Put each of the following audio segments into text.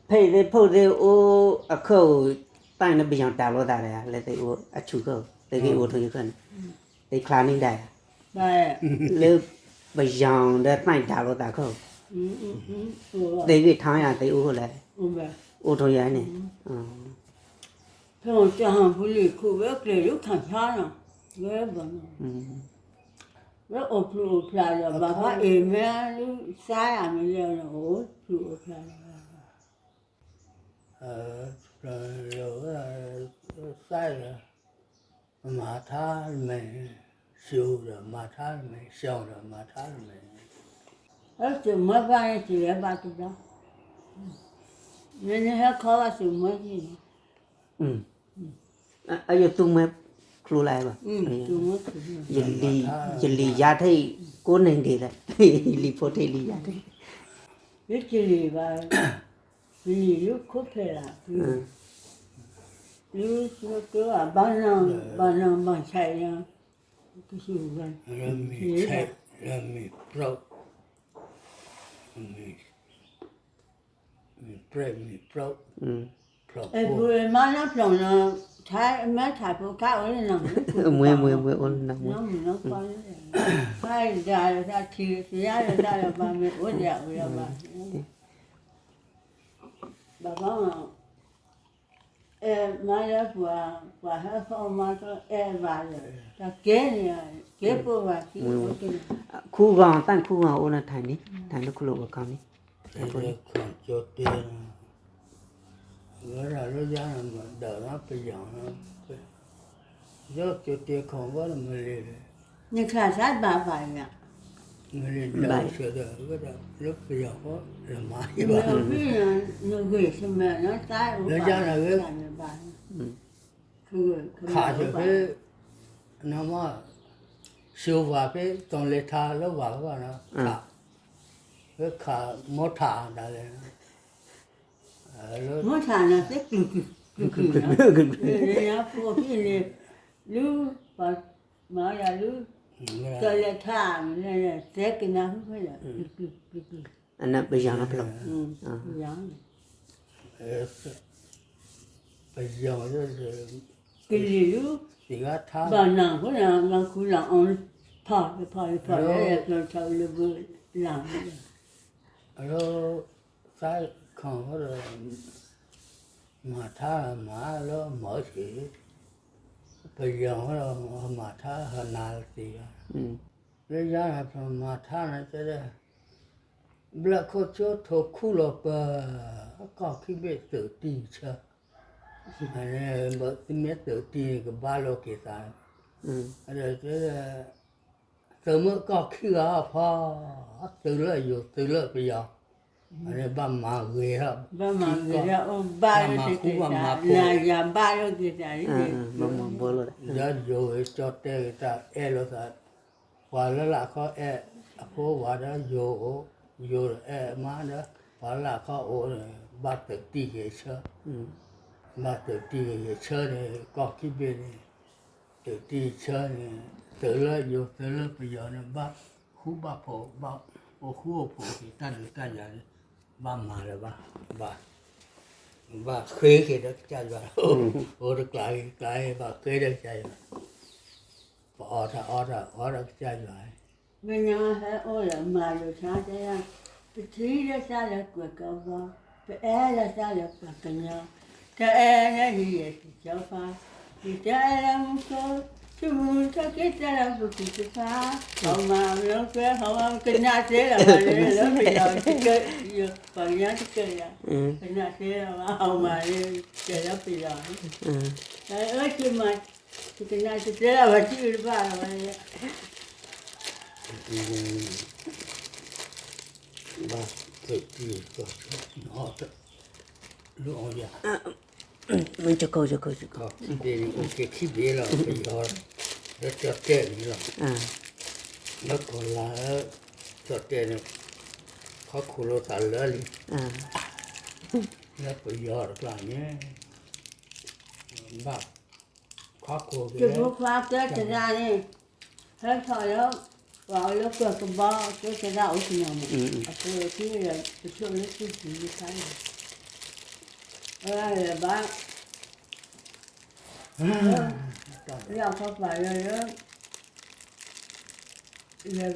ဖဲအံၤသ့ၣ်ဖိသ့ၣ်အိၣ်အခၢၣ်ဧိၤ, သ့ၣ်န့ၣ်ပယီၤတၢ်လိာ်သးဒီး လၢသ့ၣ်အိၣ်အဆူၣ်ခၢၣ်ဧိၤ သ့ၣ်ဂ့ၢ်အိၣ်ထီၣ်ယခၢၣ်န့ၣ်, သ့ၣ်ချါန့ၢ်ဒၣ်ယၤ, လၢပယီၤဒီးသ့ၣ်တၢ်လိာ်သးခၢၣ်ဧိၤ, သ့ၣ်ဂ့ၢ်ထီၣ်ယၤသ့ၣ်အိၣ်လၢ, အိၣ်ထီၣ်ယၤန့ၣ်, ဖဲအံၤတၢ်ဟီၣ်ဖိလံၤခိၣ်ဝဲကျဲၤဒုးခးဆါနီၤ, ဝဲဘၣ်နီၤ, ဝဲအိၣ်ဖျိအိၣ်ဖျါဒီး ဘၣ်ဖးအ့ၣ်မ့ၢ်ဒုးစါယၤမ့ၢ်လဲၣ်နီၤ အိၣ်ဖျိအိၣ်ဖျါဒီး လၢစၢ်ဒီး မၤထါတမဲာ်, စူၤဒီးမၤထါတမဲာ်, စူၤဒီးမၤထါတမဲာ်, အစူၤမၢဘၣ်န့ၣ် စူၤဝဲဘၣ်တဘျီ, နဟဲခီဘၣ်စူၤမၢက့ၤန့ၣ်, အယသူမွဲကျိလၢဘၣ်, ယလံၤယါထီၣ်အံၤ ကိးန့ၢ်ဒံးလဲၣ်, ယလံၤဖိထံလံၤယါထီၣ်, ယကလံၤဘၣ်, ယလံၤလၢခိၣ်ဖဲလၢ်, လၢဘၣ်နၤ, ဘၣ်နၤဘၣ်ဆဲးယၤ, ကစူၤဘၣ်, လၢမ့ၢ်ပြၢ, မ့ၢ်ပြၢ, မ့ၢ်ပြၢ, အဲၣ်ဖိမါလၢဖျိးနီၤ, ထါမ့ၢ်ထးဖိခါအိၣ်လၢနၤ, မ့ၢ်မ့ၢ်မ့ၢ်အိၣ်လၢနၤ, ဖဲဒၣ်လၢတၢ်ထံၣ်သ့ယါလၢတၢ်လၢဘၣ်မ့ၢ်အိၣ်ဒံးအိၣ်လၢဘၣ်, ဘၣ်ဘၣ်မး အဲၣ်မါလၢပှၤ, ပှၤဟဲဖီၣ်မါထီၣ်အဲၣ်ဘၣ်လၢ, တၢ်ကဲန့ၣ်, ကဲပိာ်ဘၣ်ခံ, ခူဂီၤသၣ်ခူဂီၤအိၣ်လၢထးန့ၣ်, ထးလၢခူလိာ်ဝဲခီန့ၣ်, ကၠီတဲ, ဝဲဒၣ်လၢယါန့ၣ်မ့ၢ်ဒၢးလီၤပယီၤ, ယကၠီတဲခီဝဲဒၣ်မ့ၢ်လံ, နခါဆါဘၣ်ဘၣ်ယၤ, မ့ၢ်လံဒၢးဆၢဒီး ဝဲဒၣ်လၢပယီၤဃီလၢမၤယဘၣ်, နဂ့ၤဆမးနီၤသးအိၣ်ဘၣ်, ခးဆၢဖဲ, နမ့ၢ်, ဆိဝၤဖဲတီၤလဲၤထါလၢဝၤကဘၣ်နီၤ, ခး, ဖဲခးမိထးဒၣ်လဲာ်, မိထးန့ၣ်သ့ကျုၤကျုၤ, ဖိဖံန့ၣ်, လၢ, မၤယၤလၢ, တီၤလဲၤထါ, သဲကနၣ်ဖဲလဲၣ်, ပယီၤ, ပယီၤ, ကလံၤလၢ, ဘၣ်နၤဃိန့ၣ် လီၤခူလီၤအီၤ, ဖီၣ်ဖီၣ်ဖီၣ်, လၢပျီထီၣ်လၢဘၢလၢ်, အလီၤ, သးခီၣ်ဃီဒီး, မၤထါမၤလၢမၤဆံး, ပယီၤဃီဒီးမၤထါဟးနၤသ့ဘၣ်, လၢယါန့ၣ် ပမၤထါန့ၣ်တဲဒၣ်, ဘျၢၣ်ခိၣ်ဆိထိၣ်ခူၣ်လီၤပၢၤ, ကီၢ်ခံဘ့ၣ်သုးတံၢ်ဆၢ, သုမ့ၢ်သုးတံၢ်န့ၣ် ကဘၣ်လိာ်က့ၤသး, တဲ, သုးမုၢ်ကီၢ်ခံဂၤအီၤဖီ, သုးလၢယိၤသုးလၢပယီၤ, ဘၣ်မၤဂ့ၤထီၣ်, ဘၣ်မၤဂ့ၤထီၣ်, ဘၣ်မၤဃူဘၣ်မၤဖိး, ဘၣ်လိာ်က့ၤသး, ဒီးယိၤကၠီတဲက့ၤတၢ်အဲၣ်လိာ်သး, ပှၤလၢလာ်ခီအဲၣ်အဖိဝၤဒီးယိၤအိၣ်, ယိၤအဲၣ်အမါဒီး, ပှၤလၢလာ်ခီအိၣ်န့ၣ် ဘၣ်သုးတံၢ်ဂဲၤဆၢ, ဘၣ်သုးတံၢ်ဂဲၤဆၢန့ၣ် ကီၢ်ခံဘ့ၣ်န့ၣ်, သုးတံၢ်ဆၢန့ၣ်, သုးလၢယိၤသုးလၢပယီၤန့ၣ် ဘၣ်ဃူဘၣ်ဖိး, ဘၣ်အိၣ်ဃူအိၣ်ဖိးက့ၤတၢ်ဒုးတၢ်ယၤန့ၣ်, ဘၣ်မၤလၢၤဘၣ်, ဘၣ်, ဘၣ်ဃ့က့ၤဒီးကစၢ်ယွၤ, အိၣ်တကျးဂ့ၤကျးဂ့ၤ ဘၣ်ဃ့ဒီးကစၢ်ယွၤ, ပအီၣ်တၢ်အီတၢ်အီဒီးကစၢ်ယွၤ, မ့ၢ်ညီဟဲအိၣ်ဒီးမၤလိာ်ဆါတဲဒၣ်, ပထံၣ်လၢတၢ်လၢကွဲးကဘီ, ပအဲၣ်လၢတၢ်လၢပှၤကညီ, တအဲၣ်လၢဟံၣ်ယဲၢ်တကီဖး, ယတအဲၣ်လၢမူခိၣ်, ဆိကမိၣ်ထီၣ်က့ၤတၢ်လၢပူၤကွံာ်တဖၣ်, ဟီမၤလၢကွဲး ဟီမၤကနၣ်စ့လီၤဘၣ်လၢပယီၤတကဲ, ပှၤကညီတကဲယၤ, ကနၣ်စ့လီၤဘၣ် ဟီမၤလၢ, ကဲလၢပယီၤ, အၢ ကမၤ, ကနၣ်တတဲလၢဘၣ်ထံၣ်တဘၣ်လီၤဝဲ, ဘၣ်သုးတံၢ်, လၢအီၤယၤ, မ့ၢ်ယခိၣ်ယခိၣ်ယခိၣ်, ခံဘ့ၣ်န့ၣ် အိၣ်က့ၤခံဘ့ၣ်လီၤ ပယီၤ, လၢကၠီၣ်တဲၣ်န့ၣ်လီၤ, လၢကီၢ်လၢ်လၢ, ကၠီၣ်တဲၣ်န့ၣ်, ခီခိၣ်လိာ်သးလၢလံ, လၢပယီၤတကျါန့ၣ်, ဘၣ်, ခီခိၣ်က့ၤ, ယဖိခွါကဲသရၣ်န့ၣ်, ဟဲထီၣ်လၢ, ပှၤအီၤလၢကွဲးကဘီ ကဲသရၣ်အိၣ်ကနီၤမး, အဖိထံၣ်ဒီး ပဆိၣ်လၢသူၣ်ကံၤလၢခါလီၤ, ယဘၣ် ယခီပၤလၢ ယ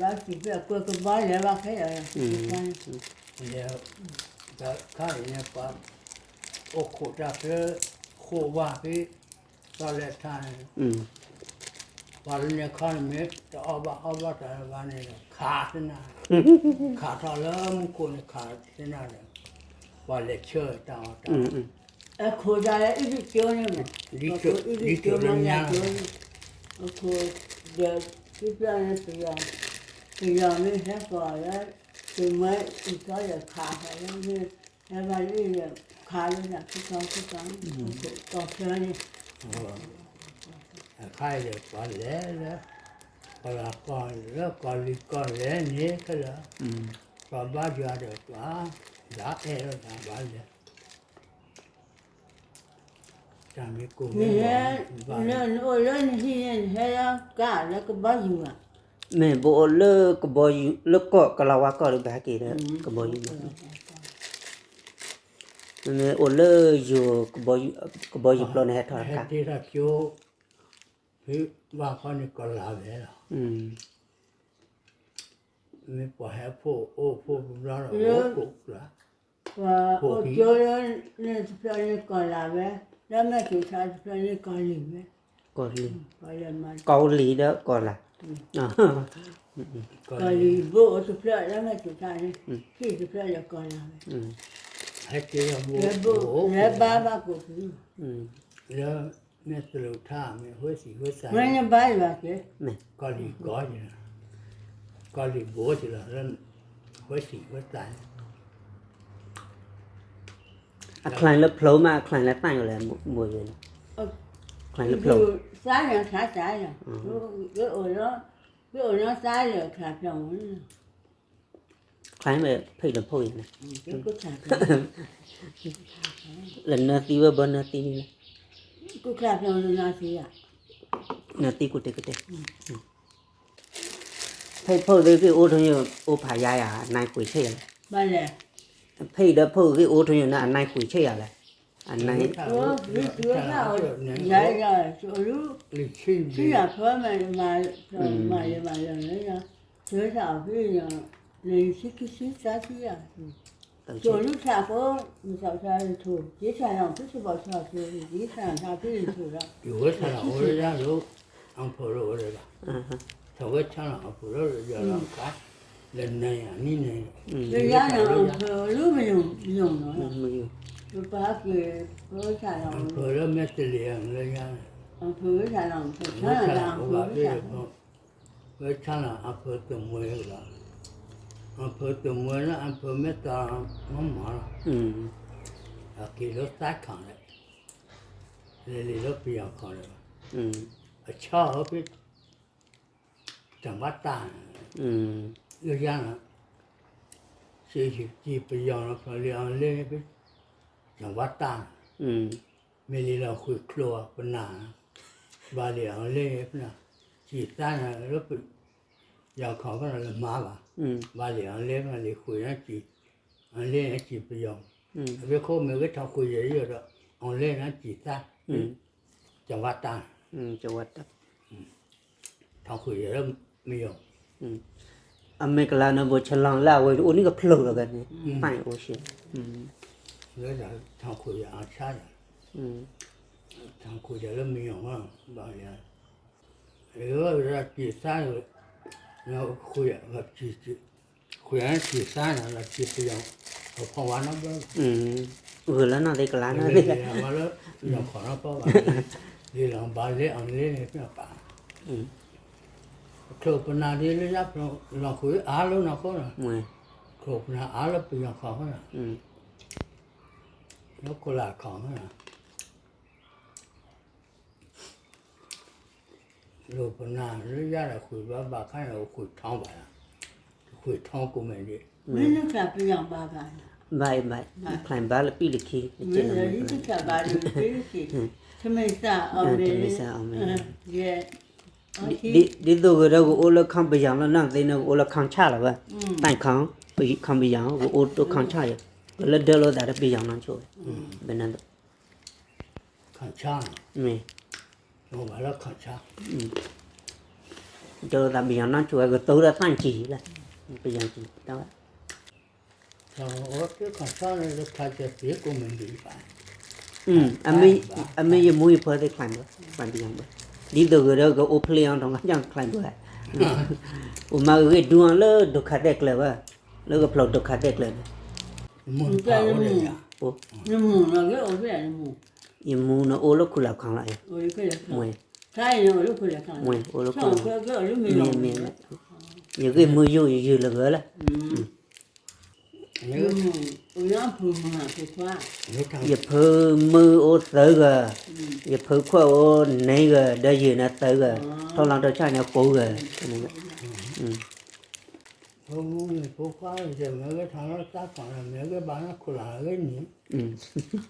ဘၣ်စံးဖျဲးကွဲကဘီ ယဘၣ်ခဲလၢာ် ယ ခါအံၤန့ၣ် ပှၤအိၣ်ခိးတၢ်ဖဲ ဃိးဝါဖဲ သီလဲၤထါန့ၣ် ပှၤလၢန့ၣ်ခီန့ၣ်မ့ၢ်တအီၣ်ဘၣ်အီဘၣ်တၢ်လၢဘၣ်န့ၣ်ဒီး ခးသ့နၤ, ခးထီၣ်လၢမူခိၣ်န့ၣ်ခးသ့နၤဒီး ပှၤလဲၤဆၢတၢ်အီၣ်တၢ်အီ အခိးဒၣ်လၢအံၣ်ဒံၣ်ကၠိန့ၣ်မ့ၢ် လံကၠိလၢညါ အခိးဒီး ပျၢ်န့ၣ် ပယီၤ ပယီၤမ့ၢ်ဟဲဃီၤလၢ သုးမွဲအံၤထီၣ်ဒီးခးဃီၤလၢမ့ၢ် ဟဲဘၣ်လၢအံၤဒီး ခးလၢတၢ်ခံခီခံခီ ခိးကီၢ်ချၢန့ၣ် အခါအံၤဒီးပှၤလဲၤလၢ ပှၤလၢကီၢ်လၢကီၢ်လံၤကီၢ်လဲၤန့ၣ်ခဲလၢာ် ပှၤဘါယွၤဒီးပှၤ ဒၣ်အဲၣ်လီၤတၢ်ဘၣ်လဲၤ တၢ်မ့ၢ်ကိၢ်မ့ၢ်ဂီၤ နအိၣ်လၢနဟံၣ်န့ၣ် နဟဲလၢကါလၢကဘီယူၤဧါ မ့ၢ်ပအိၣ်လၢကဘီယူၤ လၢကီၢ်ကလးဝါကီၢ်ဒီးဘၣ်ဟဲက့ၤလၢကဘီယူၤ မ့ၢ်အိၣ်လၢယိၤ ကဘီယူၤပျီန့ၣ် ဟဲထီၣ်တခါ ဟဲတ့ထီၣ်ကၠိ ဖဲဘၣ်ခီန့ၣ်ကီၢ်လၢ်ဝဲလီၤ မ့ၢ်ပှၤဟဲဖိအိၣ်ဖိဘျီဒီး အိၣ်ကိးကျါ ပှၤအိၣ်ကၠိလၢန့ၣ်တဖျၢၣ်န့ၣ်ကီၢ်လၢ်ဝဲ, လၢမဲာ်စိၤဆါတဖျၢၣ်န့ၣ်ကီၢ်လံၤဝဲ, ကီၢ်လံၤ, ကီၢ်လံၤဒီးကီၢ်လၢ်, ကီၢ်လံၤဘိၣ်အိၣ်တဖျၢၣ် လၢမဲာ်စိၤဆါန့ၣ်, ဟံၣ်တဖျၢၣ်ဒီးကီၢ်လၢ်ဝဲ, ဟဲက့ၤလၢဘိၣ်, လၢဘါဘၣ်ကိးပူၤ လၢမဲာ်သလိာ်ထါ မ့ၢ်ဝဲသံၣ်ဝဲသၣ်, မ့ၢ်ဘါယွၤက့ၤ, ကီၢ်လံၤကီၢ်, ကီၢ်လံၤဘိစ့ၢ်လီၤ, ဝဲသံၣ်ဝဲသၣ်, အချံလၢဖျိမး အချံလၢသၣ်ယိၤလဲၣ်, မ့ၢ်ဝဲ, ချံလၢဖျိ, သၣ်ယိၤချါသၣ်ယိၤ, ဝဲအိၣ်လီၤ, ဝဲအိၣ်လီၤသၣ်လၢအချံဖျိမး ချါမ့ၢ်ဖဲးလၢဖှိၣ်အံၤန့ၣ်, လၢနၢသံဝဲဘၣ်နၢသံန့ၣ်လီၤ, နၢသံကိးတဲာ်ကတဲာ်, ဖဲးဖှိၣ်သ့ၣ်ဂ့ၢ်အိၣ်ထီၣ်ယိာ် အိၣ်ဖးယါယၤ အနၢ်ဃုာ်ဆဲးယၤလဲၣ်, ဖဲးဒီးဖှိၣ်ဂ့ၢ်အိၣ်ထီၣ်ယိာ်န့ၣ် အနၢ်ဃုာ်ဆဲးယၤလဲၣ်, အနၢ် ယၤယၤ, ဆံယၤဖၢမး မၤလၢမၤလၢ, ဆံယၤဖၢမး လၢယဆံခံဆံသၢဆံယၤ, ကၠိလူထးဖိ, မသးဖျါလၢထိၣ်, ယဆၣ်လီၤဖုစဘီၣ်ဆၣ်ဖိ, ယဆၣ်လီၤဖုလၢထိၣ်လီၤ, ယဝဲဆၣ်လီၤအိၣ်လၢယၤလီၤ, အဖၢလီၤအိၣ်လၢယၤ, ထီၣ်ဝဲဆၣ်လီၤအဖၢလီၤယၤလီၤကါ, လၢနၤယၤနံၤန့ၣ်, လၢယၤန့ၣ်အဖၢလီၤမယုၤ, ပပာ်က့ၤ, အဖၢလီၤမဲာ်တလံၤလၢယၤန့ၣ်, အဖၢလီၤ, ဝဲဆၣ်လီၤအဖၢသမွဲလီၤ, အဖၢသမွဲလၢအဖၢမဲာ်တၢ်မၤမၤလီၤ, အက့ၤလၢသးခီၣ်လဲၣ်, လဲၤလံလၢပယီၤခီၣ်လဲၣ်, အဆီၣ်ဖဲ တၢ်ဘၣ်တၢ်, လၢယၤန့ၣ်, စံးပယီၤလီၤ ဖျိလံအီၤလဲၣ်, တၢ်ဘၣ်တၢ်, မ့ၢ်လံလီၤဃုာ်ချိၣ်ပနၢ်, ဘၣ်လံအီၤလဲၣ်ဖဲန့ၣ်, စံးသးန့ၣ်လၢ ယၤခီၣ်ဖဲန့ၣ်လၢမၤဘၣ်, ဘၣ်လံအီၤလဲၣ်ဖဲန့ၣ်လံဃုာ်န့ၣ်, အီၤလဲၣ်န့ၣ်စံးပယီၤ, အဝဲခိၣ်မ့ၢ်ဝဲထီၣ်ဃုာ်ယဲၢ်ဒီး, အီၤလဲၣ်န့ၣ်စံးသး, တၢ်ဘၣ်တၢ်, ထီၣ်ဃုာ်ယဲၢ်လၢမယီၤ, အမ့ၢ်ကလၤနၢဘိးဆလီၤလၢအဝဲအိၣ်န့ၣ်ကဖျိလီၤဂၤန့ၣ်, ပၢ်အိၣ်ဆံး, လၢထီၣ်ဃုာ်ယဲၢ်အဆါ, ထီၣ်ဃုာ်ယဲၢ်လၢမယီၤ, ဘၣ်ယဲၢ် စံးသး, ဃုာ်စံးသးန့ၣ် လီၤစံးပယီၤ, အဖီဝါနီတဘျီ, ဂုာ်လၢနီၢ်သ့ကလၤနီၢ်သ့, လၢပယီၤခီၣ်နီတဘျီဘၣ်, လံလီၤဘၣ်လဲၣ်အီၤလဲၣ်န့ၣ် ဖဲပာ်, ချိၣ်ပနၢ်ဒ်လၢယၤဖျိ, လီၤဃုာ်အါလၢနီၢ်ခိနီၤ, ချိၣ်ပနၢ်အါလၢပယီၤခီၣ်ဃီနီၤ, လၢခိၣ်လၢ်ခီၣ်ဃီနီၤ လိာ်ပနၢ်လၢယၤဒီးဃုာ်ဘၣ်ဘၣ်ခါန့ၣ် အိၣ်ဃုာ်ထီဘၣ်, ဃုာ်ထီကိးမဲာ်ဒံး, ဘၣ်အံၤဘၣ်, ချၢၣ်ဘၣ်လၢပံၣ်လၢခံ, တမ့ၢ်စၢ်အီၤမ့ၢ်, ဒ်သိးဂ့ၤဒီးကအိၣ်လၢခီပယီၤလီၤ နီၢ်သ့န့ၣ် ကအိၣ်လၢခီဆၣ်လီၤဝဲ, တၢ်ခီ, ခီပယီၤ ကအိၣ်တခီဆၣ်ယၤ, ကလၢဒၢလိာ်သးဒီးပယီၤနီၢ်ဆိၣ်ဝဲ, ဘၣ် ခၣ်ဆါ, မ့ၢ်, အိၣ်ဘၣ်လၢခၣ်ဆါ, ဒီးသးပယီၤနီၢ်ဆိဝဲကတိၤဒီးသၣ်ကံၤလၢ, ပယီၤကံၤ, ခၣ်ဆါန့ၣ် ခၣ်ဆါကဲသ့ကိးမုၢ်နံၤဘၣ်, အမ့ၢ်ယမူယဖၢသ့ၣ် climb ဘၣ်, climb ပယီၤဘၣ်, ဒ်သိးဂ့ၤဒီးကအိၣ်ဖျဲၣ်အီၤ ဒီးငါ climb ဘၣ်, အိၣ်မးဂ့ၤဒူအီၤလၢဒိးခးတဲာ်ကျၢၤဘၣ်, လၢကဖျိးဒိးခးတဲာ်ကျၢၤန့ၣ် ယမူနအိၣ်လၢခူၣ်လၢ်ခီလီၤ, မ့ၢ်, အိၣ်လၢခူၣ်လၢ်ခီ, မ့ၢ်, ယဂ့ၢ်မုာ်ယိာ်ယယုၢ်လၢဂၢၢ်လၢ, ယဖုမုၢ်အိၣ်သၢဂၤ, ယဖုခွါအိၣ်နွံဂၤ, ဒီးယုၢ်န့ၣ်သၢဂၤ, ထီလီၤတဆီန့ၣ်ဃိးဂၤ, ဖိမုၣ်ဖိခွါ မ့ၢ်ဂ့ၤထီၣ်လၢတၢ်ခီၣ်န့ၣ် မ့ၢ်ဂ့ၤဘၣ်လၢခူၣ်လၢ်ဂ့ၤန့ၣ်,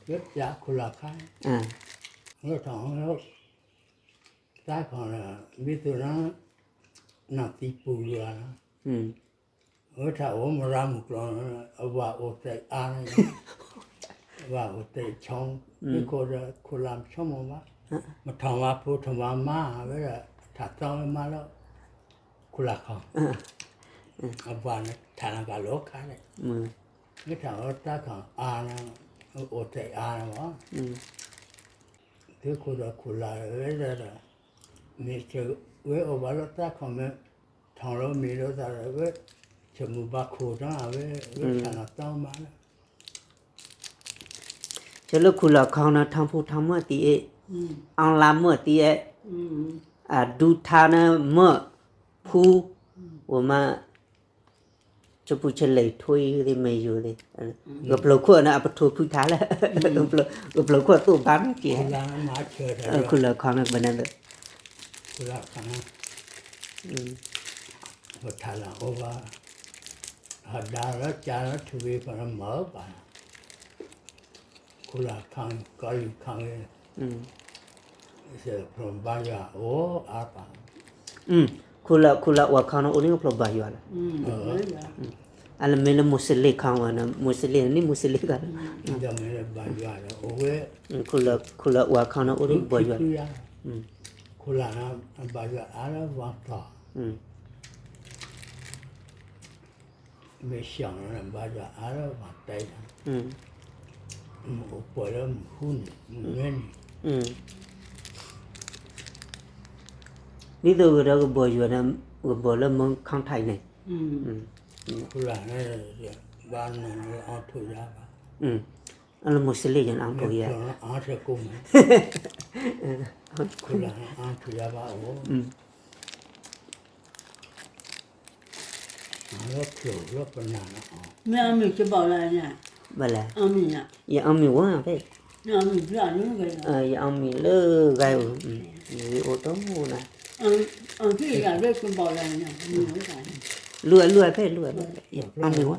ဂ့ၤပျးခူၣ်လၢ်ခါ, ဂ့ၤထီၣ်လၢတၢ်ခီၣ်န့ၣ်, မ့ၢ်သုးလၢ နီၢ်သံပူၤယွၤလီၤ, ဂ့ၤထီၣ်အိၣ်မရၤမုၢ်ကျိၤ, အဝၤအိၣ်သဲးအါန့ၣ်, အဝၤအိၣ်သဲးဆိ, မ့ၢ်ခိၣ်ဒီးခူၣ်လၢ်မဆိကမိၣ်ဘၣ်, မထီၣ်မၤဖိထီၣ်မၤမါဝဲဒီး ထးသီဝဲမါလၢ ခူၣ်လၢ်ခီ, အပှၤန့ၣ်ထးလီၤကလိခါန့ၣ်, မ့ၢ်ထီၣ်ဝဲတၢ်ခီၣ်အါန့ၣ်, အိၣ်သဲးအါန့ၣ်လီၤ, သုးခိၣ်ဒီးခူၣ်လၢ်ဝဲဒီး, မ့ၢ်ဝဲအိၣ်ဘၣ်လၢတၢ်ခီၣ်မ့ၢ်, ထီၣ်လၢမ့ၢ်ဒီးသးဒီးဝဲ, ဆိမိၣ်ဘၣ်ခိၣ်တၢ်ဝဲ, ဝဲထးလီၤသီမါလၢ ဆၢလၢခူၣ်လၢ်ခီန့ၣ် ထီၣ်ဖူထီၣ်မၢသံအဲၣ်, အီလါမၢသံအဲၣ်, အဒူထါန့ၣ်မၢ, ဖူ, ဝဲမး, ဆပူဆလဲၤထိၣ်အံၤသ့ၣ်မ့ၢ်ယိၤသ့ၣ်, ကပျိၤခိၣ်န့ၣ် အပထိၣ်ဖုထါလၢ, ကပျိၤခိၣ်သိၣ်ဘါန့ၣ်က့ၤ, ခူၣ်လၢ်ခီန့ၣ် ပနၢ်သ့ၣ်, ခူၣ်လၢ်ခီန့ၣ် ပထးလၢအိၣ်ဘၣ်, ဟးဒါလၢကၢလၢထူဝ့ၤပှၤမၤဘၣ်, ခူၣ်လၢ်ခီ, ကီလံၤခီ, ဘါယွၤအိၣ်အါပၢ်, ခူၣ်လၢ်အိၣ်ခီန့ၣ်အိၣ်န့ၣ်ကဖျိဘါယွၤလီၤ, အလၢမ့ၢ်လၢမူစလ့ၣ်ခီဝဲန့ၣ် မူစလ့ၣ်န့ၣ်မူစလ့ၣ်ဂၤလီၤ, ဘါယွၤဒီးအိၣ်ဝဲ, ခူၣ်လၢ်အိၣ်ခီန့ၣ်အိၣ်န့ၣ်ဘါယွၤ, ခူၣ်လၢ်န့ၣ် ဘါယွၤအါလၢဝါတီၤ, မ့ၢ်ဆှီန့ၣ် ဘါယွၤအါလၢဝါတဲ, မ့ၢ်အိၣ်ပှဲၤလၢမ့ၣ်အူန့ၣ်, မ့ၢ်န့ၣ်, ဒ်သိးဂ့ၤဒီးကဘီယူၤန့ၣ်, ကဘီလၢမ့ၢ်ခီၣ်ထံးန့ၣ်, ခူၣ်လၢ်န့ၣ်, ဘၣ်နၤလၢအီၣ်ထိးယါဘၣ်, အလၢမူစလ့ၣ်ယါန့ၣ်အီၣ်ထိးယါ, ခူၣ်လၢ်န့ၣ်အီၣ်ထိးယါဘၣ်အိၣ် လၢဖျိးလၢပနၢ်လီၤ, မ့ၢ်အီၣ်မ့ၤကဘီလၢ, ဘၣ်လဲၣ်, ယအီၣ်မ့ၤဝဲဖဲ, ယအီၣ်မ့ၤလၢဂၤဧိၤ, ယအိၣ်တမူနၤ, လူၤအလူၤအဖဲလူၤအဖဲ, ယအီၣ်မ့ၤဝဲ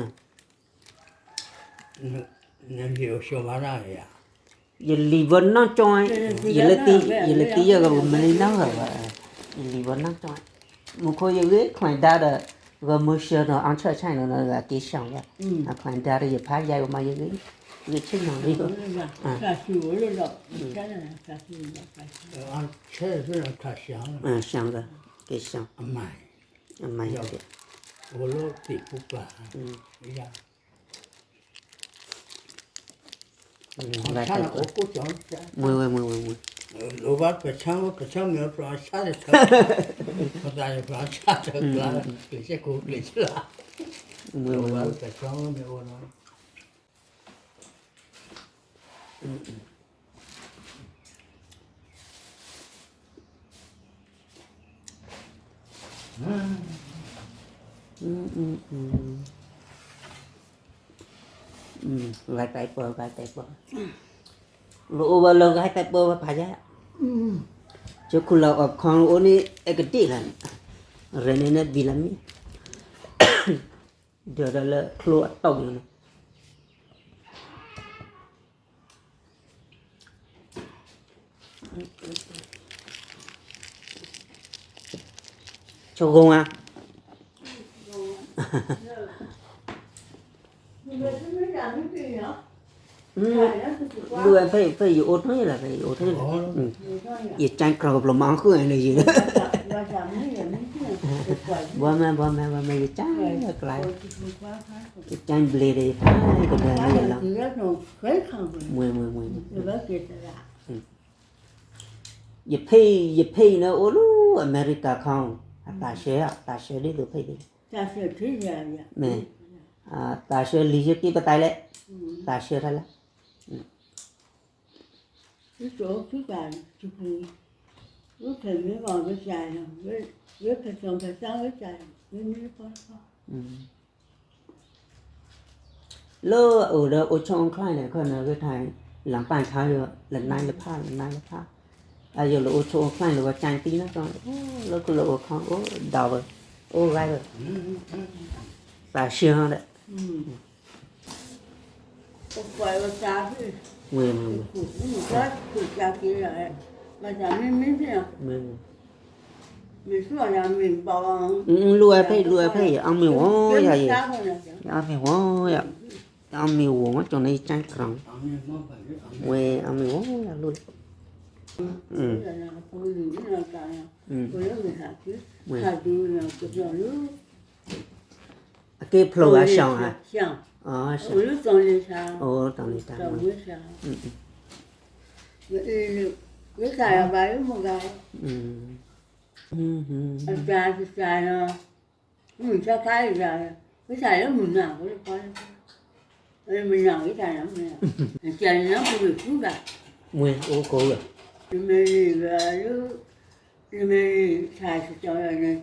ယလံၤဘီနီၢ်ကၠီ, ယလၢတံ, ယလၢတံယဲၢ်ဂၤမနုၤနီၢ်ဂၤဘၣ်, ယလံၤဘီနီၢ်ကၠီ, မူခိၣ်ယဂ့ၢ် climb ဒါဒီး, ဂီၤမုၢ်ဆၢဒီးအီၣ်ဆၢၣ်ဆၣ်နီၤဒီးဂၤက့ၤဆှီဝဲ, အ climb ဒါဒီးယဖးယါအံၤမးယဂ့ၢ်, ယဂ့ၢ်ဆ့ၣ်နီၤလံ, ဆှီ, ဆှီ, က့ၤဆှီ, အမၤယၤ, အိၣ်လၢသ့ၣ်ဖိပၢ်, မ့ၢ်ဝဲမ့ၢ်ဝဲမ့ၢ်, လိၣ်ဘၣ်ပဆၢမ့ၢ်ပဆၢမ့ၢ်ပှၤဆၢတခါ, ပသးန့ၣ်ပှၤဆၢတကျါ, ကျ့ၤစဲကိးကျ့ၤစဲလၢ, မ့ၢ်ဝဲမ့ၢ်ဝဲပဆၢမ့ၢ်အိၣ်လီၤ. ဂၤတဲပၢ ဂၤတဲပၢ, လၢအိၣ်ဝဲလၢဂၤတဲပၢဝဲဖးယါ, ကခူၣ်လၢအီၣ်ခီအိၣ်န့ၣ် အဲကဒ့ၣ်လၢ, ရဲၣ်န့ၣ်န့ၣ်ဘံလၢမ့ၢ်, ဒၢးဒီးလၢချိအတီၢ်န့ၣ် ဆိဂိၢ်ဧါ, မ့ၢ်မ့ၢ်မ့ၢ်မ့ၢ်မ့ၢ် ဒ်ဝဲဖဲဖဲယအိၣ်ထီၣ်ယလီၤ ဖဲယအိၣ်ထီၣ်ယလီၤ, ယကၠါကြၢးကပျိၤမၤဃုာ်န့ၣ်ယံၤလီၤ, ဘီမ့ၢ် ဘီမ့ၢ် ဘီမ့ၢ် ယကၠါကျါ, ယကၠါဘျ့ဒီးယဖးကဒၢန့ၣ်ယလီၤ, မ့ၢ်မ့ၢ်မ့ၢ်, ယဖံ ယဖံအံၤန့ၣ် အိၣ်လၢအမဲရကၤခီ, အသးဆှၢ အသးဆှၢဒ်သိးဖဲ, မ့ၢ်, သးဆှၢလံာ်ယက့ပသးလဲၣ်, သးဆှၢထီၣ်လဲၣ်, သုတအိၣ်သုတၢ်, သုမ့ၢ်ဘၣ်ဝဲကၠါ, ဝဲဖဲသီဖဲသၣ်ဝဲကၠါ, မ့မ့ၢ်ပှၤ လၢအအိၣ်ဒီးအိၣ်ဆူၣ်အိၣ်ချ့န့ၣ် ခီန့ၣ် ဝဲထါ လၢပၢ်ခါယိၤ လၢနါယဖး လၢနါယဖး, အယိၤလၢအိၣ်ဆူၣ်အိၣ်ချ့န့ၣ် ဝဲကၠါသံနီၤ, လၢကလၢအိၣ်ခီ အိၣ်ဒီးဝဲ, အိၣ်ဂၤဒီး, သးဆှၢဒီး မ့ၢ်, မ့ၢ်, မ့ၢ်, မ့ၢ်, လူၤဝဲဖဲ လူၤဝဲဖဲ ယအီၣ်မ့ၤဝီၤယၤအံၤ, ယအီၣ်မ့ၤဝီၤယၤ, ယအီၣ်မ့ၤဝီၤ ကၠီန့ၣ်ယကၠါကြၢး, ဝဲအီၣ်မ့ၤဝီၤယၤလူၤလီၤ, အက့ၢ်ဖျိးဂၤစှၤဧါ, တၢ်လီၤ, ဝဲသးယဘၣ်လၢမုၢ်ဂၤ, အတၢ်တတၢ်လီၤ, မုၢ်ဆါခါအံၤ, ဝဲသးလၢမုၢ်နၤဖိတခီ, မုၢ်နၤဝဲသးလၢမုၢ်နၤ, ကဲန့ၣ်လၢပူၤန့ၣ်ဃုဂၤ, မ့ၢ်အိၣ်ကိးဂၤ, နမ့ၢ်ဂ့ၤလၢ နမ့ၢ်ဂ့ၤဆၣ်တတီၤလီၤန့ၣ်,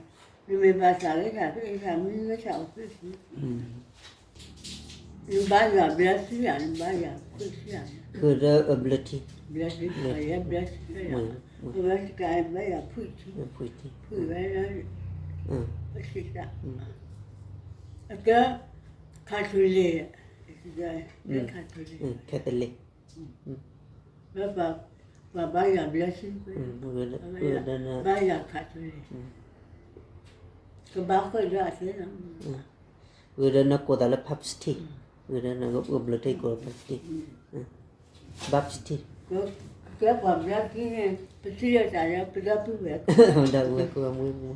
နမ့ၢ်ဘၣ်သးဝဲဆၣ်ဖဲဆၣ်မံဝဲဆၣ်အိၣ်ဖဲဆံ, နဘါယွၤဘျၢထံဧါ, နဘါယွၤဖှံထံဧါ, ဘျၢထံ, ဘျၢထံ, ဘျၢထံ, အဝဲတကးဘါယွၤဖှံထံ, ဖှံဝဲလၢ, အကဲ, Catholic, Catholic, လၢပှၤဘါယွၤဘျၢထံ, ဘါယွၤ Catholic, ကဘါဃုာ်ဒီးအသ့လီၤ, ဂ့ၤဒီးနကိးသးလၢ Baptist, ဂ့ၤဒီးနဘျၢထံကိးလၢ Baptist, Baptist, ကဲပှၤဘျၢထံန့ၣ် ပထံၣ်လိာ်သးလၢပဒီပုၢ်ဝဲၢ်, ဒီပုၢ်ဝဲၢ်ကိးမွဲမွဲ,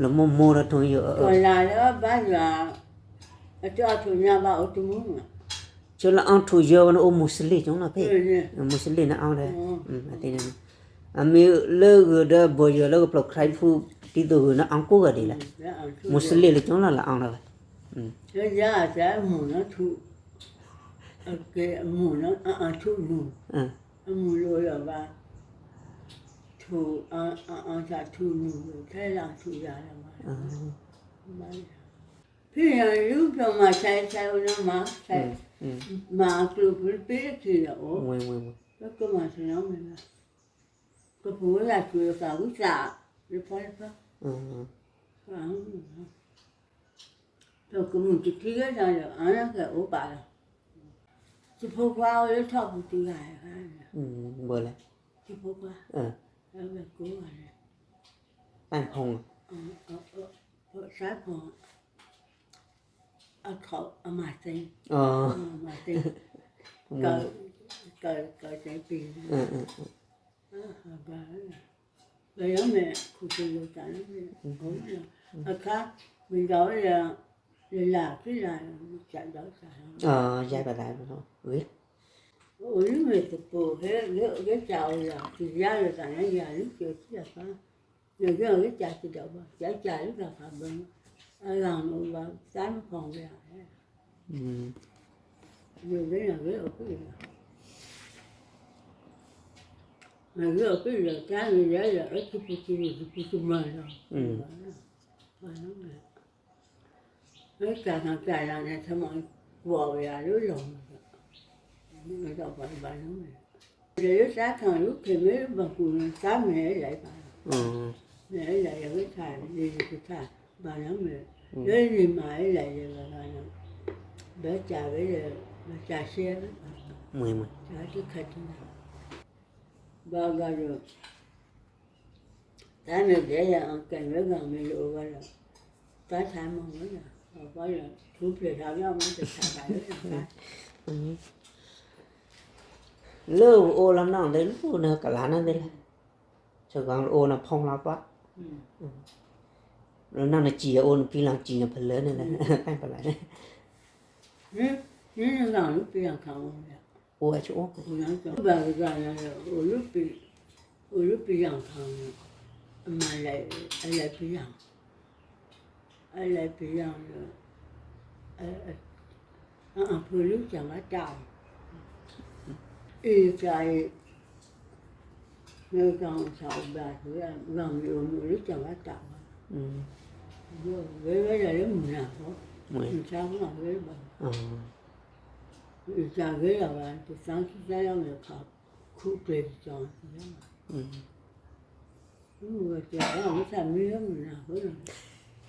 လၢမိၢ်မိၢ်ဒီးထိၣ်ယိာ်, ကီၤလၤလၢဘါယွၤ, အတၢ်အီၣ်ထိၣ်ညါဘၣ်အိၣ်တမူ, ဆၢလၢအီၣ်ထိၣ်ယိာ်ဝဲန့ၣ်အိၣ်မူစလ့ၣ်ကၠီလီၤဖဲ, မူစလ့ၣ်န့ၣ်အီၣ်ဒီး, အမ့ၢ်လၢဂ့ၤဒီးဘီယွၤလၢကဖျိးခရံာ်ဖု, ဒ်သိးဂ့ၤန့ၣ်အီၣ်ကိးဂၤဒဲးလီၤ, မူစလ့ၣ်လၢကၠီလီၤလၢအီၣ်လီၤဝဲ, လၢယၤအသးမူနီထူ, အကဲအမူနီအအထူၣ်နူ, အမူလိာ်လီၤဘၣ်, ထူ, အအထူၣ်နူ, ထဲလၢအထူၣ်ယၤလီၤဘၣ်, ဖဲယၤလူၤပျီမၤဆဲးဆဲးအိၣ်နီၤမး, မၤအကျိၤဖုပ့တက့ၤဒီးအိၣ်, ပကမၤတနီၤမ့ၢ်ဘၣ်, ကပူၤဝဲဒၣ်ကွံာ်အသးဝံသး, လၢဖီလၢဖီ, ပကမုၢ်တထံၣ်ဝဲဒၣ်ဒီး အါန့ၣ်ကဲအိၣ်ပာ်လီၤ, တဖိခွါအိၣ်လၢထီၣ်ပူၤတဂၤ, တဖိခွါ, တၢ်ဖီၣ်, တၢ်ဖီၣ်, အခီၣ်အမၤသ့, မၤသ့, က, က, က, က, ပယီၤမဲာ်ခူၣ်တလိာ်သးန့ၣ်, အခါ, မ့ၢ်ဒီးဝဲ, လၢလၢ်ဖံလၢ်, ကဒီးသး, အိၣ်လၢမဲာ်သကိး, ဂဲၤကၢ်အိၣ်လၢ, ကယါလိာ်သးန့ၣ် ယၤလၢကၢၤထံအဖါ, ယကၢၤဂဲၤကၢ်ကဒီးဘၣ်, ကၢ်ကၢ်လၢတၢ်ဖးဘၢ, အဂၤမ့ၢ်အိၣ်ဘၣ် သးမဖီၣ်ဝဲဧါ, ယဂဲၤန့ၣ်ဂဲၤအိၣ်ဖှံလီၤ, မ့ၢ်ဂဲၤအိၣ်ဖှံလီၤတၢ်န့ၣ် ယဲယၤအၢကပူၤကမုၢ်ကပူၤကမၢ်လီၤ, လၢတၢ်ခါတၢ်လၢန့ၣ် ထမီၢ်, ကွီၢ်ဝဲယၤလၢလီၢ်, မ့ၢ်ဒီးပှၤတဘၣ်လီၤမ့ၢ်, လၢယသးထီၣ်လၢခ့မ့ၢ်ဘၣ်ကူၣ်န့ၣ် သးမ့ၢ်အဲၣ်ယၤဘၣ်လီၤ, မ့ၢ်အဲၣ်ယၤယကထါ, ယကထါ, ဘၣ်လီၤမ့ၢ်, လၢယမၤအဲၣ်ယၤယဲဘၣ်လီၤ, ဘၣ်တၢ်ဝဲ, ဘၣ်တၢ်ဆဲး, တၢ်တခါတခါ, ဘၣ်ဂၤဒီး တၢ်မ့ၢ်ဒဲးယၤအကဲဝဲဂၤမ့ၢ်လိာ်ဝဲဒီး, တၢ်ထါမၤဝဲဒီး, အဃိဒီး ထူဖျဲးထါလၢအမ့ၢ်တထါဘၣ်လၢတၢ်, လၢအိၣ်လီၤနီၢ်သ့ၣ် လၢနကလၤနီၢ်သ့ၣ်လဲၣ်, ဆၢကီးအိၣ်နဖီလီၤပှၢ်, လၢနီၢ်နစံးအိၣ်နဖံလီၤစံးနဖလၢန့ၣ်လဲၣ်, တၢ်ပလၢ်န့ၣ်, အိၣ်ဝဲဆိအိၣ်, ဘၣ်ကဂၤန့ၣ် အိၣ်လၢပယီၤခါန့ၣ်, အမၤလဲၤ အလဲၤပယီၤ အလဲၤပယီၤန့ၣ်, အဖိလၢကၢ်ဘၣ်တၢ်အီၤ, အ့ၣ်တၢ်အံၤ, မ့ၢ်ကီၢ်ဆၣ်အိၣ်ဘၣ် ဂီၢ်မုၢ်အိၣ်မုၢ်လၢကၢ်ဘၣ်တၢ်အီၤ, ဂ့ၤဝဲဒၣ်လၢမုၢ်နၤဃီ, မုၢ်ဆါကီၢ်ဂ့ၤဘၣ်, အ့ၣ်တၢ်ဂ့ၤလီၤဘၣ် တသီခံသီလီၤမ့ၢ်ခီ, ခူၣ်ကျဲၤတကီၤ, မုၢ်ဝဲတဲအီၤ ဝဲသးမံလၢမုၢ်နၤ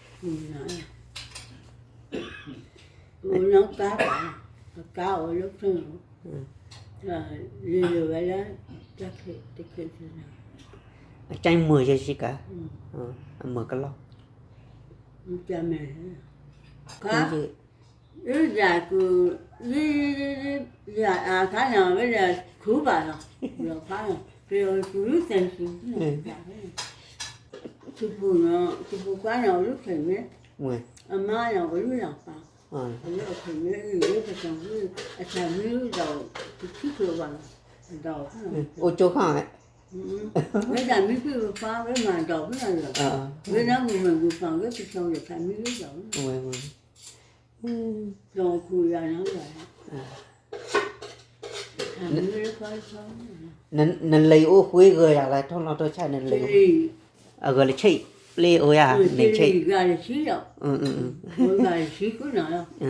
ဃီ, မုၢ်နၤ, အိၣ်လၢကါဘၣ်, အကါအိၣ်လၢဖျၢၣ်, လၢလၢဝဲလၢ, တၢ်ခဲတခဲတနၤ, အကၢ်မုာ်ယဲၢ်ဆံကါ, အမုာ်ကလီၢ်, မ့ၢ်, အၢ ယၤက, ယၤအါခါန့ၣ် ဝဲဒၣ်ခူဘၣ်လီၤ, လီၤဖးလီၤ, ပယီၤသူသဲသူ, ထူပူၤနီၤ ထူပူၤခွါန့ၣ် အိၣ်လၢဖဲးမဲ, အမါန့ၣ် အိၣ်လၢလီၤဖး, အိၣ်လၢဖဲးမဲအံၤ လၢပတၢ်မံ အတၢ်မံဒီး, ပထံၣ်ကျိဘၣ်လီၤ, ဒီး, အိၣ်ကၠိခီ, ဝဲတၢ်မံဖံးဝဲဖးဝဲမၤဒီးဖဲလီၤ, ဝဲဒၣ်မုၢ်မုၢ်မုၢ်ဖးဝဲပထံၣ်ဒီးတၢ်မံလၢဒီး နလံၤအိၣ်ဃုဂၤယၤလၢ ထီၣ်လီၤထီၣ်ဆၣ်နလံၤ, အဂၤလၢဆံးပျ့ၤအိၣ်ယၤ, ဂၤလၢဆံးလီၤ, ဂၤလၢဆံးကနၤလီၤ, ပှၤဖးန့ၣ်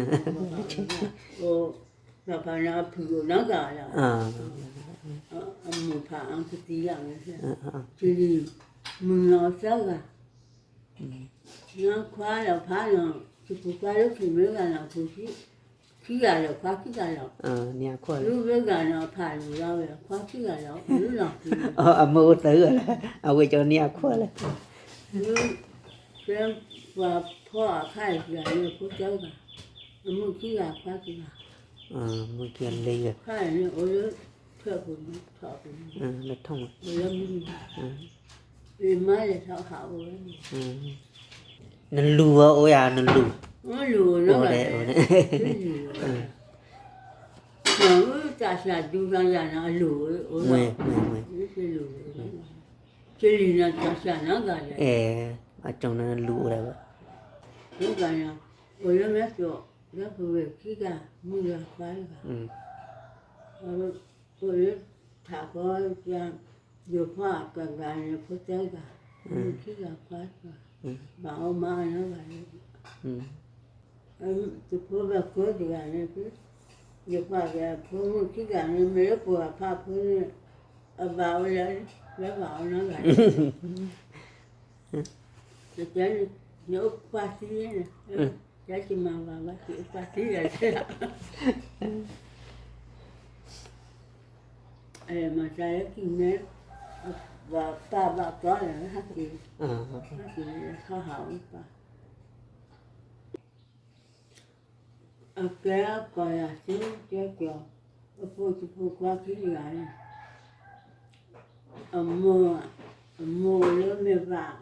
အဖုၣ်အိၣ်နီတဂၤလီၤ, အမိၢ်ဖးအကသံလီၤ, မုၢ်နီၤသၢဂၤ နခွါလီၤဖးလီၤ, တပူၤခွါလၢခံမ့ၢ်ဂၤနီၤဖိ, ခံဂၤလီၤခွါခံဂၤလီၤ, လၢဝဲဂၤနီၤဖးလီၤဝဲခွါခံဂၤလီၤ, လၢလီၤ, အမ့ၢ်အိၣ်သၢဂၤလီၤ, အဝဲကၠီန့ၢ်အခွါလီၤ, လၢ, ပှၤဖီအခါအံၤန့ၣ် ဖိသၢဂၤ, အမုၣ်ခံဂၤခွါခံဂၤ, မုၣ်ခံဂၤလၢယဲၢ်, ခါအံၤန့ၣ်အိၣ်လၢ, ထီၣ်, လၢထီၣ်မး, လၢမုၢ် မ့ၢ်မါလဲၤထီၣ်ဟးအိၣ်ဝဲ, နလူၤဝဲအိၣ်ယၤနလူၤ, အိၣ်ဒဲးအိၣ်ဒဲး, တၢ်စှၤဒူသးယၤန့ၣ်အလူၤ, ကလံၤန့ၣ်တၢ်စှၤနီတဂၤလဲၣ်, အကၠီန့ၣ်လူၤအိၣ်ဒဲးဝဲ, အိၣ်လၢမဲာ်စီၤ, လၢပဝဲၢ်ခံဂၤ, မုၢ်ဂၤခွါတဂၤ, အိၣ်လၢ, ထးခီ, ယိၤဖီအကဂၤန့ၣ်ဖိသၢဂၤ, မုၣ်ခံဂၤခွါတဂၤ, ဘၣ်အီၣ်မါအနီၢ်ဂၤလၢ, တဖိဘၣ်ကိးတဂၤန့ၣ်, ယိၤဖီအကဖိမုၣ်ခံဂၤန့ၣ် မ့ၢ်လၢပှၤဖးဖိန့ၣ်, အဘၣ်အီၣ်လၢ, လၢဘၣ်အီၣ်နီၢ်ဂၤလၢ ယအိၣ်ပှၤသံန့ၣ်, ယကမၤဘၣ်ဘၣ် ယအိၣ်ပှၤသံယၤ, မၤသးလၢခံန့ၣ်, ဘၣ်ပၢ်ဘၣ်တီလၢဟဲက့ၤ, ဟဲက့ၤထီၣ်ဟးအိၣ်ပၢ် အကဲအကီၢ်ယၤသုကဲကီၢ်, အဖိတဖိခွါခံဂၤန့ၣ်, အမိၢ်, အမိၢ်လၢမဲာ်ဘၣ်,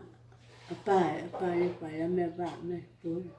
အပၢ်, အပၢ်လၢပှၤလၢမဲာ်ဘၣ်မဲာ်တိ,